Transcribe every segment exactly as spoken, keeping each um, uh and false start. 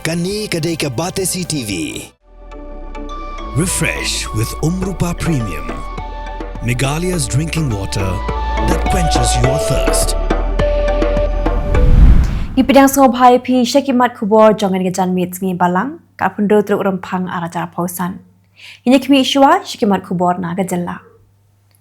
Kane ka dei ka Batesi T V. Refresh with Umrupa Premium, Meghalaya's drinking water that quenches your thirst. Ngi pdiang sngewbha ïa phi sha ki mat khubor jong kane ka janmiet sngi Balang, ka arphew hynriew tarik u Rymphang arhajar arphew san. Ngin ïa khmih shuwa sha ki mat khubor na ka jylla.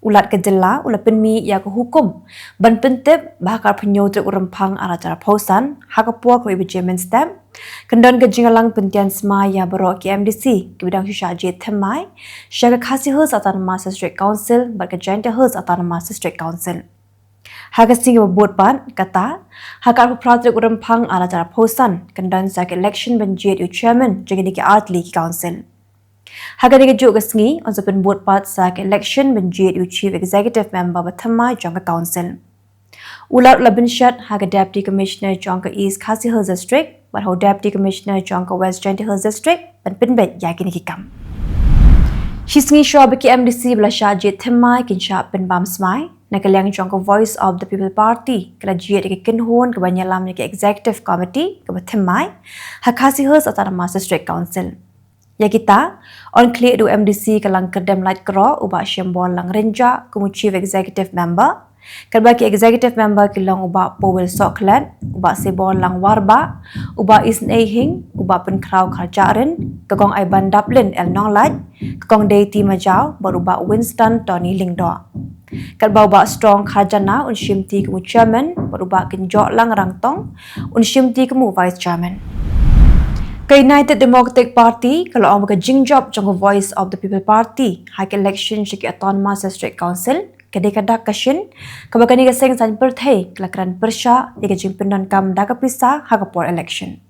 U Lat ka jylla u la pynmih ïa ka hukum ban pyntip ba ha ka arphew hynñiew tarik u Rymphang arhajar arphew san, ha ka por khatwei baje mynstep, kan don ka jingïalang pyntian smai ïa baroh ki M D C kiba dang shu shah jied thymmai sha ka Khasi Hills Autonomous District Council bad ka Jaintia Hills Autonomous District Council. Ha ka sngi kaba bud pat, kata, ha ka arphew phra tarik u Rymphang arhajar arphew san, kan don sa ka election ban jied ïa u chairman jong kine ki artylli ki council. Ha kane kajuh ka sngi, yn sa pynbud pat sa ka election ban jied ïa u chief executive member ba thymmai jong ka council. U Lat u la pynshet ha ka Deputy Commissioner jong ka East Khasi Hills District bad ha u Deputy Commissioner jong ka West Jaintia Hills District ban pynbeit ïa kine ki kam. Shi sngi shuwa ba ki M D C ba la shah jied thymmai kin shah pynbam smai, na ka liang jong ka Voice of the People Party ka la jied ïa ka kynhun kaba ïalam ïa ka Executive Committee kaba thymmai ha Khasi Hills Autonomous District Council. Ïa kita, yn khlieh da u M D C ka Langkyrdem Laitkroh, u Bah Shembor Langrinjah, kum u Chief Executive Member. Katba ki Executive Member ki long u Bah Powell Sohkhlet, u Bah Sebor Langwarbah, u Bah Isneihneng, u Bah Pynkhraw Kharjahrin, ka Kong Aibandaplin L Nonglait, ka Kong Deiti Majaw, bad u Bah Winston Tony Lyngdoh. Katba u Bah Strong Kharjana un shimti kum u chairman, bad u Bah Kynjohlang Rangtong un shimti kum u vice chairman. Ka United Democratic Party ka la ong ba ka jingjop jong ka Voice of the People Party ha ka election sha ki Autonomous District Council ka dei ka dak ka shin, kaba kane ka seng saiñ pyrthei ka la kren pyrshah ïa ka jingpyndonkam da ka pisa ha ka por election.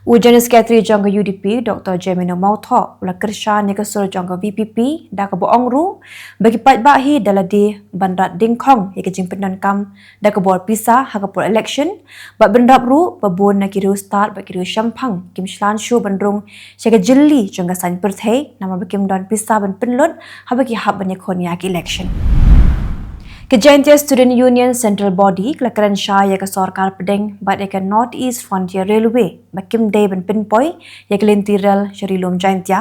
U General Secretary jong ka U D P, Doctor Jemino Mawthoh, u la kyrshan ïa ka sur jong ka V P P da kaba ong ruh ba ki paidbah hi da lade ban rat dyngkhong ïa ka jingpyndonkam da ka bor pisa ha ka por election, bad bynrap ruh ba bun na ki riewstad bad ki riewshemphang kim shlan shuh ban rung sha ka jylli jong ka saiñ pyrthei namar ba kim don pisa ban pynlut haba ki hap ban ïakhun ïa ka election. Ka Jaintia Student Union Central Body ka la kren shai ïa ka sorkar pdeng bad ïa ka North East Frontier Railway ba kim dei ban pynpoi ïa ka lynti rel sha Ri Lum Jaintia,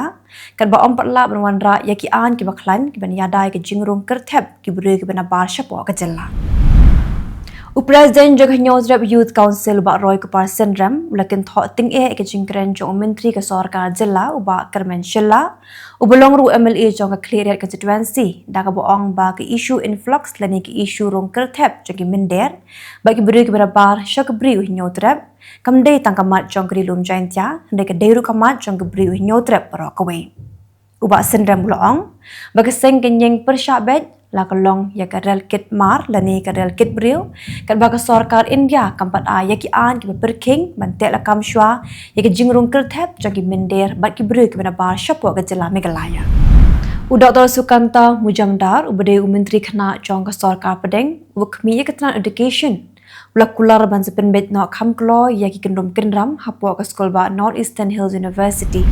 katba ym pat lah ban wanrah ïa ki aiñ kiba khlaiñ kiban ïada ïa ka jingrung kyrthep ki briew kiba nabar shapoh ka jylla. U President jong ka Hynñiewtrep Youth Council, u Bah Roykupar Synrem, u la kynthoh tyngeh ïa ka jingkren jong u Myntri ka Sorkar Jylla, u Bah Kyrmen Shylla, uba long ruh M L A jong ka Khliehriat Constituency, da kaba ong ba ka issue influx lane ka issue rung kyrthep jong ki mynder bad ki briew kiba nabar sha ka Bri u Hynñiewtrep kam dei tang ka mat jong ka Ri Lum Jaintia, hynrei ka dei ruh ka mat jong ka Bri u Hynñiewtrep baroh kawei. U Bah Synrem u la ong ba ka seng ka ñieng pyrshah beit, la ka long ïa ka rel kit mar lane ka rel kit briew, katba ka sorkar India kam pat ai ïa ki aiñ kiba pyrkhing ban teh lakam shuwa ïa ka jingrung kyrthep jong ki mynder bad ki briew kiba nabar shapoh ka jylla Meghalaya. U Doctor Sukanta Majumdar, uba dei u Myntri Khynnah jong ka sorkar pdeng, uba khmih ïa ka tnat education, u la kular ban sa pynbeit noh kham kloi ïa ki kyndrum kyndram hapoh ka skulbah North Eastern Hills University.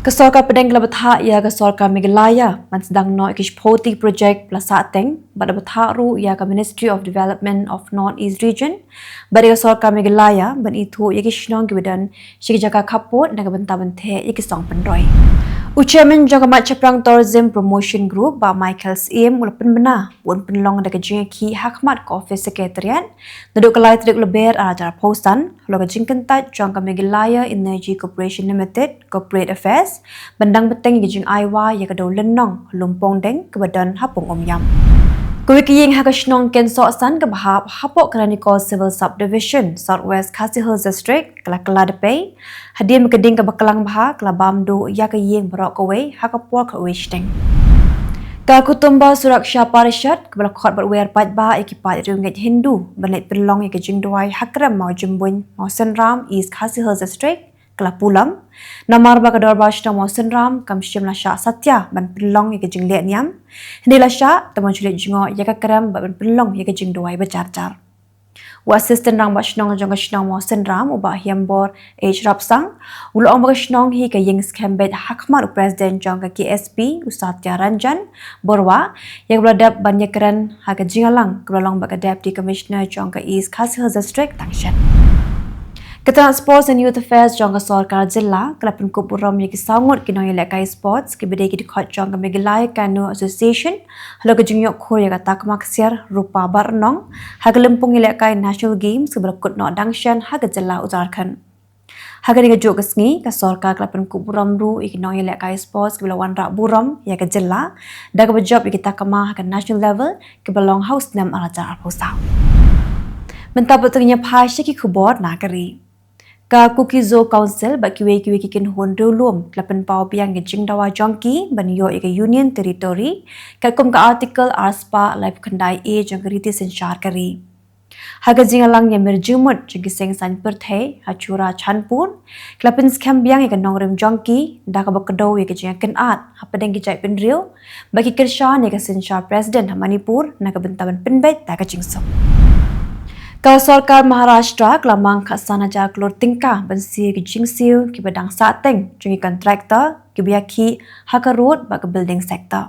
Ka sorkar pdeng ka la bthah ïa ka sorkar Meghalaya ban sdang noh ïa ki shiphew tylli ki project ba la sahteng, bad la bthah ruh ïa ka Ministry of Development of North East Region bad ïa ka sorkar Meghalaya ban ithuh ïa ki shnong kiba don sha ki jaka khappud na ka bynta ban theh ïa ki song pynroi. U Chairman jong ka Mat Shaphrang Tourism Promotion Group, Bah Michael Syiem, u la pynbna ba un pynlong da ka jingïakhih ha khmat ka Office Secretariat naduh ka lai tarik Lber arhajar arphew san, halor ka jingkyntait jong ka Meghalaya Energy Corporation Limited Corporate Affairs, ban dang bteng ïa ka jingai wai ïa ka dewlynnong ha Lumpongdeng kaba don ha Pung Umïam. Kawei ka ïing ha ka shnong Kensohsan kaba hap hapoh ka Ranikol Civil Subdivision, South West Khasi Hills District, ka la kylla da pei, hadien ba ka ding kaba klang bha ka la bam duh ïa ka ïing baroh kawei ha ka por kawei shiteng. Ka Kutumba Suraksha Parishad, kaba la khot bad wer paidbah ïa ki paid riewngeit Hindu ban leit pynlong ïa ka jingduwai ha krem Mawjymbuin, Mawsynram, East Khasi Hills District, ka la pulom, namar ba ka Dorbar Shnong Mawsynram kam shym la shah satia ban pynlong ïa ka jingleh niam, hynrei la shah te ban shu leit jngoh ïa ka krem bad ban pynlong ïa ka jingduwai ba jar jar. U Assistant Rangbah Shnong jong ka shnong Mawsynram, u Bah Hiambor H Rapsang, u la ong ba ka shnong hi ka ïeng skhem beit ha khmat u President jong ka K S P, u Satya Ranjan Baruah, ïa kaba la dep ban ïakren ha ka jingïalang kaba la long bad ka Deputy Commissioner jong ka East Khasi Hills District tang shen. Ka Sports and Youth Affairs jong ka sorkar jylla ka la pynkup burom ïa ki saw ngut ki nongïalehkai sports kiba dei ki dkhot jong ka Meghalaya Canoe Association halor ka jingïoh khur ïa ka takma ksiar rupa bad rnong ha ka lympung ïalehkai National Games kaba la kut noh dang shen ha ka jylla Uttarakhand. Ha kane kajuh ka sngi ka sorkar ka la pynkup burom ruh ïa ki nongïalehkai sports kiba la wanrah burom ïa ka jylla da kaba jop ïa ki takma ha ka national level kiba long ha u snem ar hajar arphew saw. Mynta pat to ngin ïa phai sha ki khubor na ka ri. Ka Kuki-Zo Council bad kiwei kiwei ki kynhun riewlum ki la pynpaw biang ïa ka jingdawa jong ki ban ïoh ïa ka Union Territory katkum ka Article ar spah laiphew khyndai A jong ka Riti Synshar ka ri. Ha ka jingïalang ïa mir jingmut jong ki seng saiñ pyrthei ha Churachandpur, ki la pynskhem biang ïa ka nongrim jong ki da kaba kdew ïa ka jingïakynad hapdeng ki jaitbynriew bad ki kyrshan ïa ka synshar president ha Manipur na ka bynta ban pynbeit da ka jingsuk. Ka sorkar Maharashtra ka la mang khatsan hajar klur tyngka ban siew ïa ki jingsiew kiba dang sahteng jong ki contractor kiba ïakhih ha ka road bad ka building sector.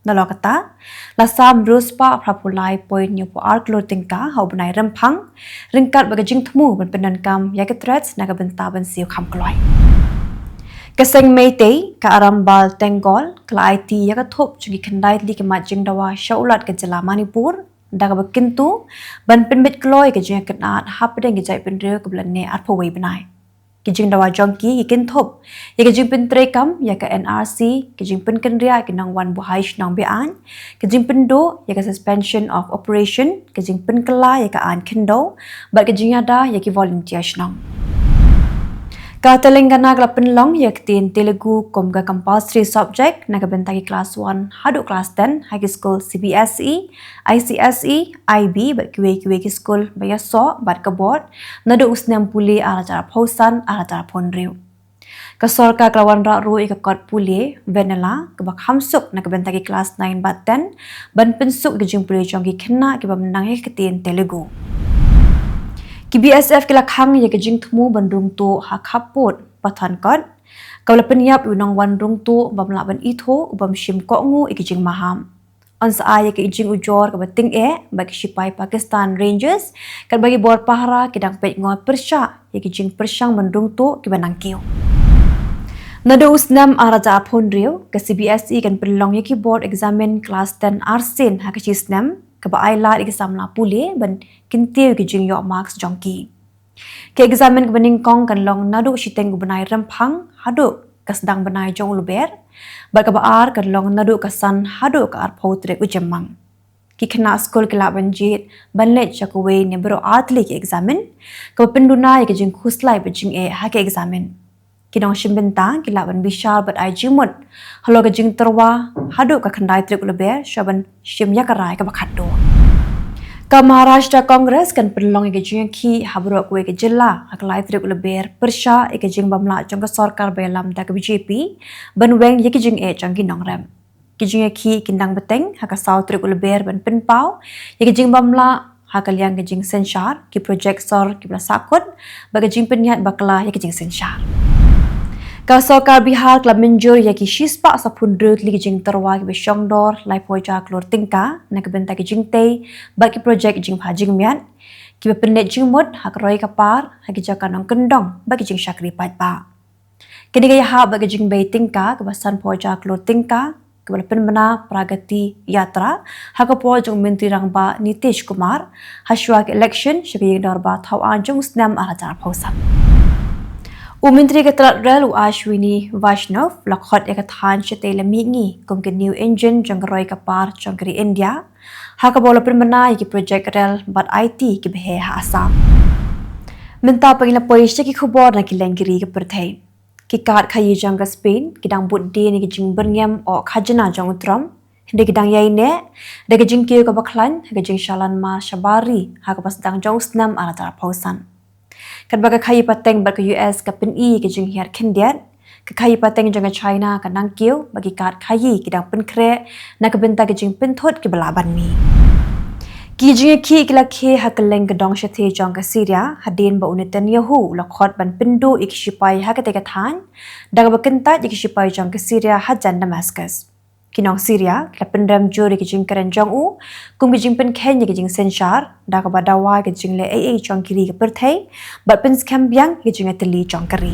Nalor kata, la sam hynriew spah phraphew lai point hynñiewphew ar klur tyngka ha u bnai Rymphang ryngkat bad ka jingthmu ban pyndonkam ïa ka TReDS na ka bynta ban siew kham kloi. Ka seng Meitei ka Arambal Tenggol ka la aiti ïa ka thup jong ki khyndai tylli ki mat jingdawa sha u Lat ka jylla Manipur da kaba kyntu ban pynbeit kloi ïa ka jingïakynad hapdeng ki jaitbynriew kiba la neh arphew wei bnai. Ki jingdawa jong ki ki kynthup ïa ka jingpyntreikam ïa ka NRC, ka jingpynkynriah ïa ki nongwan buhai shnong be-aiñ, ka jingpynduh ïa ka Suspension of Operation, ka jingpynkylla ïa ka aiñ khyndew bad ka jingïada ïa ki volunteer shnong. Ka Telangana ka la pynlong ïa ka ktien Telugu kum ka compulsory subject na ka bynta ki klas one haduh klas ten ha ki skul CBSE, ICSE, IB bad kiwei kiwei ki skul ba ïasoh bad ka board naduh u snem pule ar hajar arphew san ar hajar arphew hynriew. Ka sorkar ka la wanrah ruh ïa ka kot pule Vanilla kaba kham suk na ka bynta ki klas nine bad ten ban pynsuk ïa ka jingpule jong ki khynnah kiba ym nang ïa ka ktien Telugu. Ki BSF ki la khang ïa ka jingthmu ban rung tuh ha khappud Pathankot kaba la pynïap ïa u nongwan rung tuh bym lah ban ithuh u bym shim kohnguh ïa ka jingmaham. Yn sa ai ïa ka jingujor kaba tyngeh bad ki shipai Pakistan Rangers katba ki bor pahara ki dang peit ngor pyrshah ïa ki jingpyrshang ban rung tuh kiba nang kiew. Naduh u snem ar hajar arphew hynriew ka CBSE kan pynlong ïa ki board examen klas ten arsien ha ka shisnem kaba ai lad ïa ki samla pule ban kyntiew ïa ki jingïoh marks jong ki. Ka examen kaba nyngkong kan long naduh shiteng u bnai Rymphang haduh ka sdang bnai jong u Lber bad kaba ar kan long naduh ka san haduh ka arphew tarik u Jymmang. Ki khynnah skul ki lah ban jied ban leit sha kawei ne baroh ar tylli ki examen kaba pynduna ïa ka jingkhuslai bad jingeh ha ka examen. Ki nongshim bynta ki lah ban bishar bad ai jingmut halor ka jingtyrwa haduh ka khyndai tarik u Lber sha ban shim ïa ka rai kaba khatduh. Ka Maharashtra Congress kan pynlong ïa ka jingïakhih ha baroh kawei ka jylla ha ka lai tarik u Lber pyrshah ïa ka jingbymlah jong ka sorkar ba ïalam da ka BJP ban weng ïa ka jingeh jong ki nongrep. Ki jingïakhih kin dang bteng ha ka saw tarik u Lber ban pynpaw ïa ka jingbymlah ha ka liang ka jingsynshar, ki projek sor kiba la sahkut bad ka jingpynïaid bakla ïa ka jingsynshar. Ka sorkar Bihar ka la mynjur ïa ki shispah saphew hynriew tylli ki jingtyrwa kiba shongdor laiphew hajar klur tyngka na ka bynta ki jingtei bad ki projek jingpha jingmiat kiba pynleit jingmut ha ka roi ka par ha ki jaka nongkyndong bad ki jingshakri paidbah. Kane ka ïahap bad ka jingbei tyngka kaba sanphew hajar klur tyngka kaba la pynbna Pragati Yatra ha ka por jong u Myntri Rangbah Nitish Kumar ha shuwa ka election sha ka ïing dorbar thaw aiñ jong u snem ar hajar arphew san. U Myntri ka tnat rel u Ashwini Vaishnaw u la khot ïa ka thaiñ shatei la mihngi kum ka new engine jong ka roi ka par jong ka ri India ha kaba u la pynbna ïa ki projek rel bad IT kiba heh ha Assam. Mynta pat ngin ïa poi sha ki khubor na ki leng ki ri ka pyrthei. Ki kad khaïi jong ka Spain ki dang bud dien ïa ki jingbyrngem oh khajna jong u Trump, hynrei ki dang ïaineh da ka jingkiew kaba khlaiñ ha ka jingshalan mar shabar ri ha kaba sdang jong u snem ar hajar arphew san. Katba ka khaïi pateng bad ka US ka pyni ïa ka jinghiar khyndiat, ka khaïi pateng jong ka China ka nang kiew bad ki kad khaïi ki dang pynkhreh na ka bynta ka jingpynthut kiba lah ban mih. Ki jingïakhih ki la khie ha kylleng ka dong shathie jong ka Syria hadien ba u Netanyahu u la khot ban pynduh ïa ki shipai ha katei ka thaiñ da kaba kyntait ïa ki shipai jong ka Syria hajan Damascus. Ki nong Syria ki la pynrem jur ïa ki jingkren jong u kum ki jingpynkheiñ ïa ki jingsynshar da kaba dawa ïa ki jingleh ei ei jong ki ri ka pyrthei bad pynskhem biang ïa ki jingïatylli jong ka ri.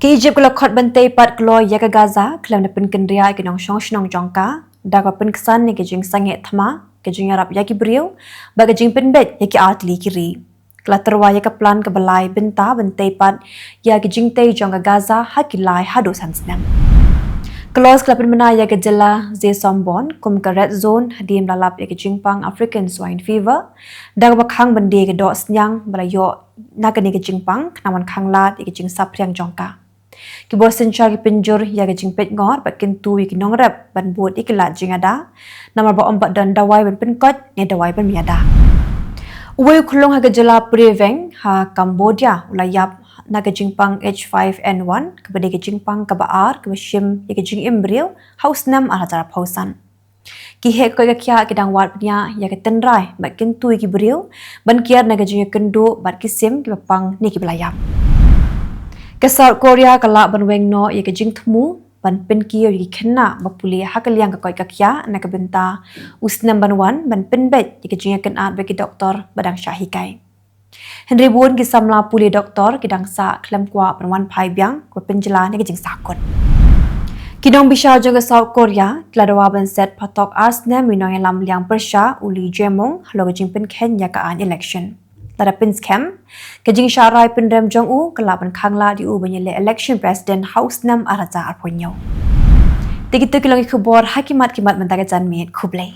Ka Egypt ka la khot ban tei pat kloi ïa ka Gaza khlem da pynkynriah ïa ki nongshong shnong jong ka da kaba pynksan ïa ki jingsangeh thma, ki jingïarap ïa ki briew bad ki jingpynbeit ïa ki artylli ki ri. Ka la tyrwa ïa ka plan kaba lai bynta ban tei pat ïa ki jingtei jong ka Gaza ha ki lai haduh san snem. Ka Laos ka la pynbna ïa ka jylla Jaisalmer kum ka red zone hadien ba la lap ïa ka jingpang African Swine Fever da kaba khang ban die ka doh synñiang ba la ïoh na kane ka jingpang khnang ban khanglad ïa ka jingsaphriang jong ka. Ki bor synshar ki pynjur ïa ka jingpeitngor bad kyntu ïa ki nongrep ban bud ïa ki lad jingada namar ba ym pat don dawai ban pynkoit ne dawai ban ïada. Uwei u khyllung ha ka jylla Phra Veng ha Cambodia u la ïap na ka jingpang H five N one kaba dei ka jingpang kaba ar kaba shim ïa ka jingim briew ha u snem ar hajar arphew san. Ki heh ka koit ka khiah ki dang wad bniah ïa ka tynrai bad kyntu ïa ki briew ban kiar na ka jingïakynduh bad ki sim kiba pang ne kiba la ïap. Ka South Korea ka lah ban weng noh ïa ka jingthmu ban pynkiew ïa ki khynnah ba pule ha ka liang ka koit ka khiah na ka bynta u snem ban wan ban pynbeit ïa ka jingïakynad bad ki doktor ba dang shah hikai. Hynrei bun ki samla pule doktor ki dang sah khlem kwah ban wan phai biang kaba pynjlan ïa ka jingsahkut. Ki nongbishar jong ka South Korea ki la dawa ban set phatok ar snem ïa u nongïalam liang pyrshah u Lee Jae-myung halor ka jingpynkheiñ ïa ka aiñ election. Lada pynskhem, ka jingshah rai pynrem jong u ka lah ban khanglad ïa u ban ïaleh election president ha u snem ar hajar arphew hynñiew. Te kito ki long ki khubor ha ki mat ki mat mynta ka janmiet, khublei.